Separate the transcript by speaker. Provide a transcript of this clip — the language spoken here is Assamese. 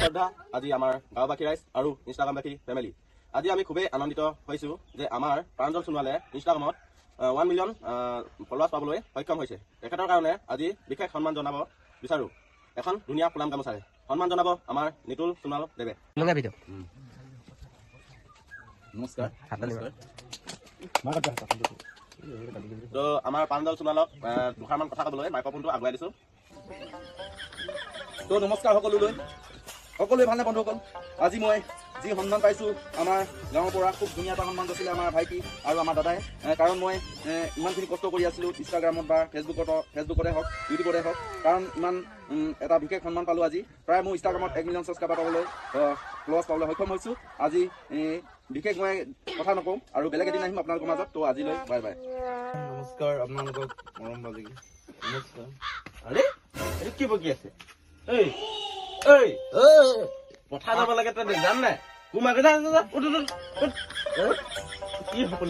Speaker 1: শ্ৰদ্ধা আজি আমাৰ গাঁওবাসী ৰাইজ আৰু ইনষ্টাগ্ৰামবাসী ফেমিলি। আজি আমি খুবেই আনন্দিত হৈছোঁ যে আমাৰ প্ৰাঞ্জল সোণোৱালে ইনষ্টাগ্ৰামত 1 মিলিয়ন ফলোৱাৰ্ছ পাবলৈ সক্ষম হৈছে। তেখেতৰ কাৰণে আজি বিশেষ সন্মান জনাব বিচাৰোঁ এখন ধুনীয়া ফুলাম গামোচাৰে। সন্মান জনাব আমাৰ নিতুল সোণোৱাল দেৱে।
Speaker 2: লগাই ভিডিঅ'।
Speaker 3: নমস্কাৰ।
Speaker 2: হাত।
Speaker 3: নমস্কাৰ।
Speaker 1: তো আমাৰ প্ৰাঞ্জল সোণোৱালক দুষাৰমান কথা ক'বলৈ মাইক্ৰফোনটো আগুৱাই দিছোঁ।
Speaker 3: তো নমস্কাৰ সকলোলৈ। সকলোৱে ভালনে বন্ধুসকল? আজি মই যি সন্মান পাইছোঁ আমাৰ গাঁৱৰ পৰা, খুব ধুনীয়া এটা সন্মান দিছিলে আমাৰ ভাইটি আৰু আমাৰ দাদাই। কাৰণ মই ইমানখিনি কষ্ট কৰি আছিলোঁ ইনষ্টাগ্ৰামত বা ফেচবুকতে হওক, ইউটিউবতে হওক, কাৰণ ইমান এটা বিশেষ সন্মান পালোঁ আজি। প্ৰায় মোৰ ইনষ্টাগ্ৰামত 1 মিলিয়ন ছাবস্ক্ৰাইবাৰ পাবলৈ, ফলোৱাৰ্ছ পাবলৈ সক্ষম হৈছোঁ আজি। বিশেষ মই কথা নকওঁ আৰু বেলেগ এদিন আহিম আপোনালোকৰ মাজত। তো আজিলৈ বাই বাই।
Speaker 4: নমস্কাৰ আপোনালোকক, মৰম বাজি নমস্কাৰ।
Speaker 5: আৰে, এইটো কি বকি আছে? এই এই, পথাৰ যাব লাগে, তই যাম নাই? কুমাকে যা যা যা, উঠ উঠ উঠ। কি হ'ব?